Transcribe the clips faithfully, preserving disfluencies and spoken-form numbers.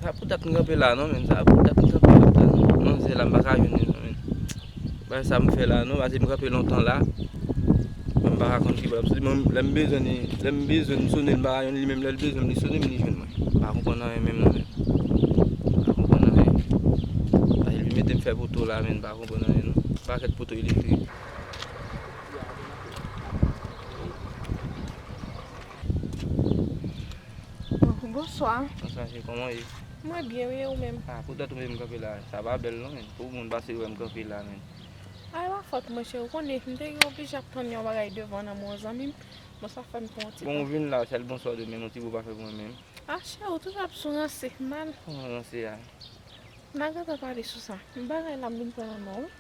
Sa pou dat m kanpe la non, men. Sa pou dat m kanpe la. Non, se la m pa ka jwenn li non, men. Bagay sa m fè la non, paske m kanpe lontan la. Men m pa ka konn ki bò l ap soti. Mwen, lè m bezwen li, lè m bezwen m sone l, m pa ka jwenn li, menm lè l bezwen m, li sone m, li jwenn mwen. M pa konprann anyen menm non, men. M pa konprann anyen. Paske li mete m fè poto la, men m pa konprann anyen non. Pakèt poto elektrik. Bonswa. Bonswa, cheri, kòman w ye? Mwen byen, wi, e ou menm? Ah, pou dat ou menm kanpe la, sa pa bèl non, men. Pou moun pase wè m kanpe la, men. A, e pa fòt mwen, cheri, ou konnen, m te gen oblije ap tann yon bagay devan nan men yon zanmi m. Bon, sa fè m pran yon ti tan. Bon, ou vin la, sèl bonswa de menm, yon ti bo pa fè pou mwen menm. Ah, cheri, ou toujou ap sou ranse, mal. Kòman ranse a? N a gentan pale sou sa. Bagay la m vin pran nan men w, wi.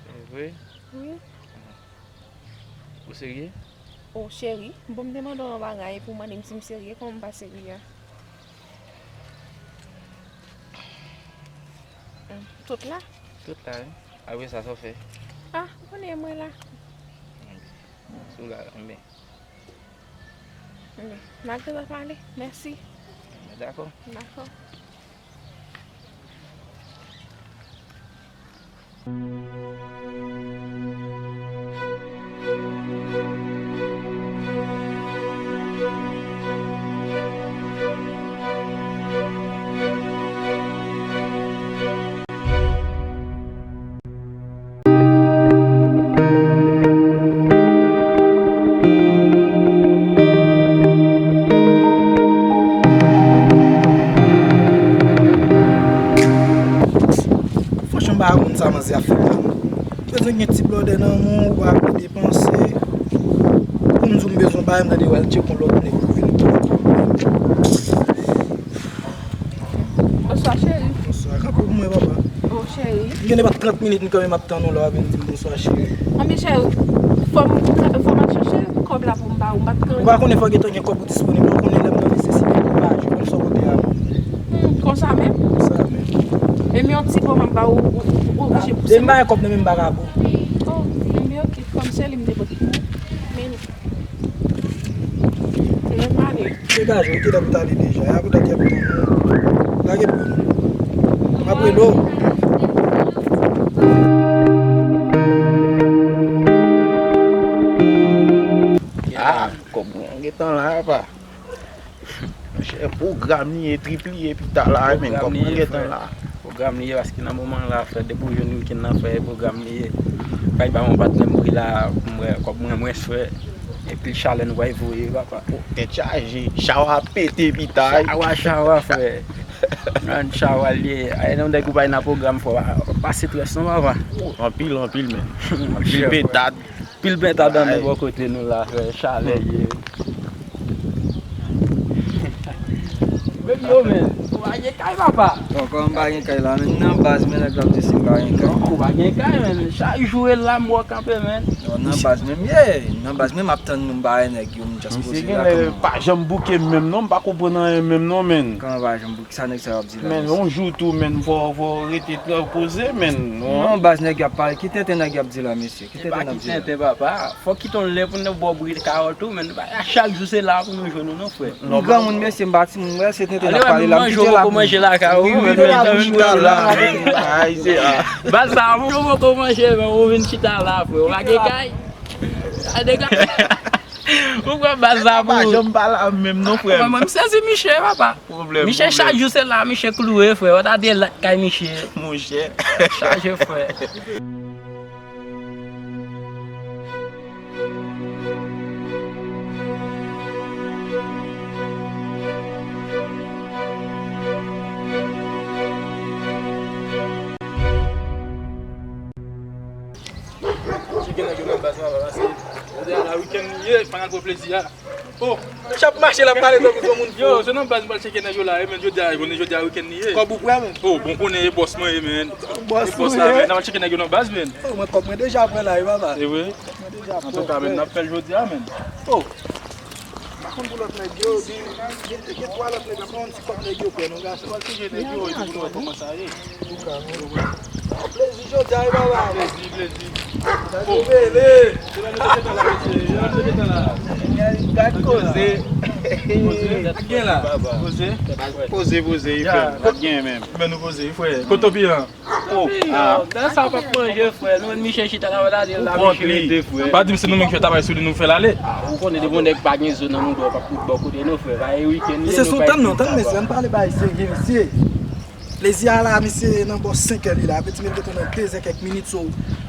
E vre? Wi. Ou serye? O, cheri, bon, m te mande w yon bagay epi w mande m si m serye, kòman m pa serye a? Hum, tout la? Tout la, wi. Apre sa, sa w fè? Ah, ou konnen mwen la. Si w la, m byen. N a gentan pale. Mèsi. Dakò. Dakò. Franchman, m pa konn sa manzè ap fè la. Bezwen gen ti blòdè nan men w, ou pa vle depanse. Pou m di w m bezwen bagay, m tande w al tcheke yon lòt nèg pou vin pran kòb. Bonswa, cheri. Bonswa. Kanpe pou mwen, papa. Oh, cheri. M gen nenpòt trant minit m kanpe m ap tann ou la, w ap vin di m bonswa, cheri. Anben, cheri, fò m, fò m al chèche kòb la pou m ba ou, m pa t gen. Ou pa konnen fò gentan gen kòb ou disponib, ou konnen lè m nan nesesite, m pa jwenn sa w kote a. Hmm, konsa menm? Konsa menm. E men yon ti po m ap ba ou, ou, ou, ou oblije pouse. E m pa gen kòb nan men m, m pa ka ba w. Oh, enben, ok, kòm se li m te pote pou ou. Men, men m ale. Degaje w, kilè pou t ale deja? Y a pou dat y ap tann ou. Lage pran nou. M ap rele w. Ah, kòb mwen gentan la, apa. Monchè, pwogram li ye, trip li ye, pita la, men kòb mwen gentan la. Pwogram li ye, paske nan moman la, frè, depi w jwenn wikenn nan, frè, pwogram li ye. Kay ba yon patnè m pri la, pou m wè kòb mwen mwens, frè. Epi chalè nou pral voye, papa. Oh, tèt chaje, chawa pete, pita. Chawa, chawa, frè. Nan chawa li ye. Ay, non, nèg ou bay nan pwogram, frè, pa, pa strès non, papa. Oh, anpil, anpil, men. Anpil petad. Pil bèt adan men bò kote nou la, frè, chalè ye. Menm yo, men, ou pa gen kay, papa? Bon, kòman m pa gen kay la, men nan baz, men nèg la ap di si m pa gen kay. Ou pa gen kay, men chak jou e la m wè w kanpe, men. Non, nan baz, men m ye, nan baz, men m ap tann nou, m pa wè nèg yo, m just poze la, kòman? Misye gen lè pa janm bouke m menm, non, m pa konprann anyen menm, non, men. Kòman pa janm bouke? Sa nèg sa yo ap di la, men, mesye? Yon jou tou, men, fò, fò rete trè poze, men. Non, baz, nèg y ap pale. Ki tenten nèg y ap di la, mesye? Ki tenten n ap di la? E pa ki tenten, papa. Fò kite yon lè pou nou ba w bri kawòt ou, men. A chak jou se la pou nou jwenn ou, non, frè. M granmoun, mesye, m pa timoun, m wè se tenten n ap pale la, m kite la pou nou. Manje lakay ou, men, men, men, men, men, men. Baz sa, mwen poko manje, men ou vin chita la, frè. Ou pa gen kay? A dega. Ou pran baz la pou ou. Papa, janm pa la menm non, frè. Mwen, mwen, m sezi miche, papa. Pwoblèm, miche pwoblèm. Chak jou se la, miche kloure, frè. Ou ta de la kay miche. Monchè. Chaje, frè. Cheke nèg yo nan baz la, papa, se jodi a la wikenn li ye, fò n al pran plezi a. Oh, misye ap mache, l ap pale tankou yon moun fou. Yo, se nan baz m pral cheke nèg yo la, e, men, jodi a, konnen jodi a wikenn li ye. Kòb ou pran, men? Oh, bon, konnen e bòs mwen ye, men. Bòs ou ye? E bòs la, men, n a cheke nèg yo nan baz, men. Oh, mwen kòb mwen deja pran la, wi, papa. E vre? Mwen deja pran, frè. Antouka, men, n ap fè l jodi a, men. Oh. M pa konn pou lòt nèg yo, gen, gen, gen twa lòt nèg la, pran yon ti kòb nèg yo pran non, gason. Mwen al cheke nèg yo, epi pou nou wè kòman sa ye. Antouka, men. Plezi jodi a, wi, papa. Plezi, plezi. Sa te rele. Se la nou te gentan la, mesye. Se la nou te gentan la. Gad koze. Sa k gen la? Poze. Poze, poze, wi, frè. Sa k gen menm? Men nou poze, wi, frè. Kote w pi an? Oh, ah. Dan sa p ap manje, frè. Nou menm Michel chita la, la, la, Michel ete, frè. Pa di m se nou menm ki fè travay sou li, nou fè l ale. Ah, ou konnen depi yon nèg pa gen zo nan mouda, w p ap fout bò kote nou, frè. Pa e wikenn li, se nou sou pa tann non, tann mesye, ann pale bagay serye, mesye. Plezi a la, misye nan bò senk è li la. Ape ti men gentan nan de zè kèk minit, so,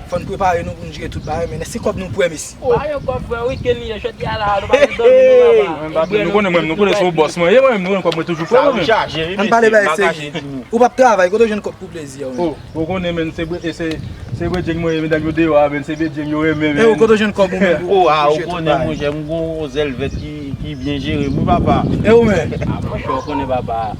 fò n prepare nou pou n jere tout bagay, men se kòb nou prè, mesye. Pa gen kòb, frè, wikenn li ye, jodi a la, nou pa gen dòmi, non, papa. Mwen, nou konnen mwen, nou konnen se yon bòs mwen ye, mwen, nou konnen kòb mwen toujou prè, mwen. Ann pale bagay serye. Ou p ap travay, kote w jwenn kòb pou plezi a, ou menm? Oh, ou konnen, men, se bre-, se, se bredjenn mwen ye, medam yo deyò a, men, se bredjenn yo renmen, men. E ou, kote w jwenn kòb ou menm? Oh, ah, ou konnen, monchè, m gon zèl vèt ki, ki byen jere m, wi, papa. E ou menm? Ah, monchè, ou konnen, papa.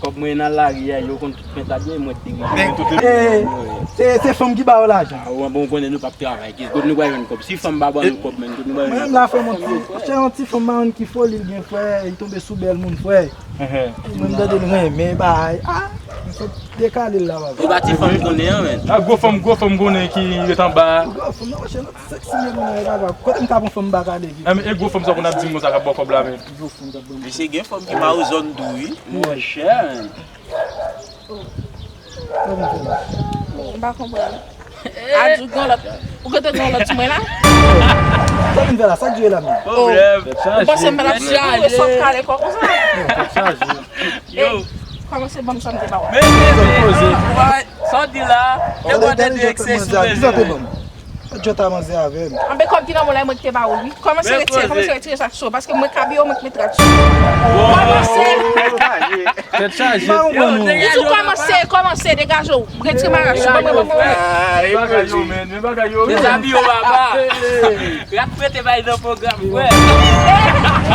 Kòb mwen nan lari a, yo konn tout pentad yo, e mwen k dirije. Eh, se, se fanm ki ba yo lajan. Ah, bon, konnen nou p ap travay, ki, kot nou pral jwenn kòb? Si fanm pa ban nou kòb, men, kot nou pral jwenn kòb? Mwen menm la, frè, yon ti, se yon ti fanm mawon ki foli l gen, frè, li tonbe sou bèl moun, frè. Mwen m tande l renmen, bay. Ah, m sot dekale l la, papa. E pa ti fanm konnen an, men. Ah, gwo fanm, gwo fanm konnen ki ret anba. Gwo fanm, non, monchè, non, ti seksi menm, non, e papa. Kote m ka pran fanm m pa ka leve? Ah, men e gwo fanm sa konn ap di m konsa k ap ba w kòb la, men. Gwo fanm k ap ban m. Mesye gen fanm ki mawzòn tou, wi. Monchè. Sa vin fè la? M pa konprann. Adjou gen lòt. Ou gentan gen lòt sou mwen la? Sa vin fè la? Sa k dure la menm? Oh, ou panse m pa t ap sou ou e sòt kale kò konsa? Yo. Kòmanse ban m sa m te ba ou. Men, men, men, sa w di la, e mwen te di eksè sou mwen. Sa w te ban m? Jwèt a manzè avè m. Anben kòb ki nan men w la, e mwen ki te ba ou l, wi. Kòmanse retire, kòmanse retire sa sou ou, paske mwen kabi yo, mwen ki met rad sou ou. Kòmanse. Tèt chaje. Yo, degaj yo, kòmanse, kòmanse, degaje w. Retire maraj ou, ban mwen, ban mwen. Men bagay yo, men, men bagay yo. Dezabiye w, papa. Rad prete bay nan pwogram, frè.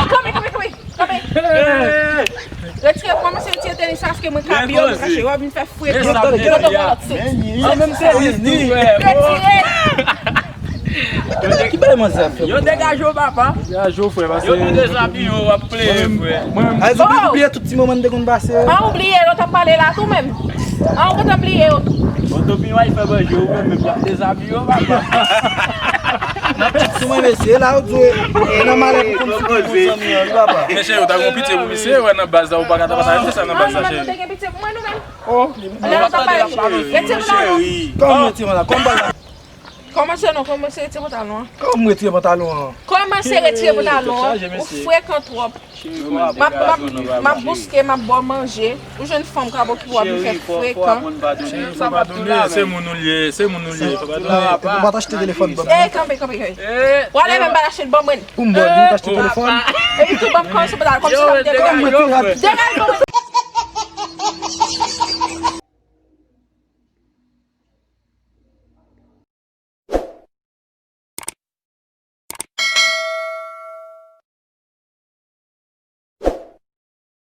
Kanpe, kanpe, kanpe. Kanpe. Retire, kòmanse retire tenis la, paske mwen kabi yo, mwen kache yo, vin fè fwete. Yo, tande, yo, tande, yo, tande. Se menm tenis tou, frè. Retire. Ki bagay manzè ap fè? Yo degaje w, papa. Degaje w, frè, paske yo tou dezabiye w, w ap plede, frè. Mwen menm, mwen menm. Ay, zòt bliye tout ti moman n te konn pase. An, ou bliye lè w t ap pale la tou menm. An, ou gentan bliye yo tou. Bon, Topi, w al fè manje, ou menm, menm, y ap dezabiye w, papa. N ap chèche sou mwen, mesye, la, ou di, e nan malè pou konn si pou konn zanmi an, wi, papa. Mesye, yo ta gon pitye pou misye, wè, nan baz la, ou pa ka ta pataje sa nan baz la, cheri. An, nou te gen pitye pou mwen, nou menm. Oh. Lè nou t ap pale, retire pantalon. Kòman retire pantalon? Kòman baz la? Kòmanse non, kòmanse retire pantalon an. Kòman retire pantalon an? Kòmanse retire pantalon an. Ou frekan twòp. M ap, m ap, m ap bouske, m ap ba w manje. Ou jwenn fanm k ap okipe w ap vin fè frekan. Cheri, fò w aprann padone. Cheri, fò w padone. Se moun ou l ye, se moun ou l ye. Fò w padone. Ou pa t achte telefòn ban m. Ey, kanpe, kanpe, kanpe. W ale menm pa t achte l ban mwen. Pou m ba w, ou t achte telefòn. Epi tou ban m kòmanse pantalon, kòmanse sa m te ban. Degaje w, frè. Degaje w.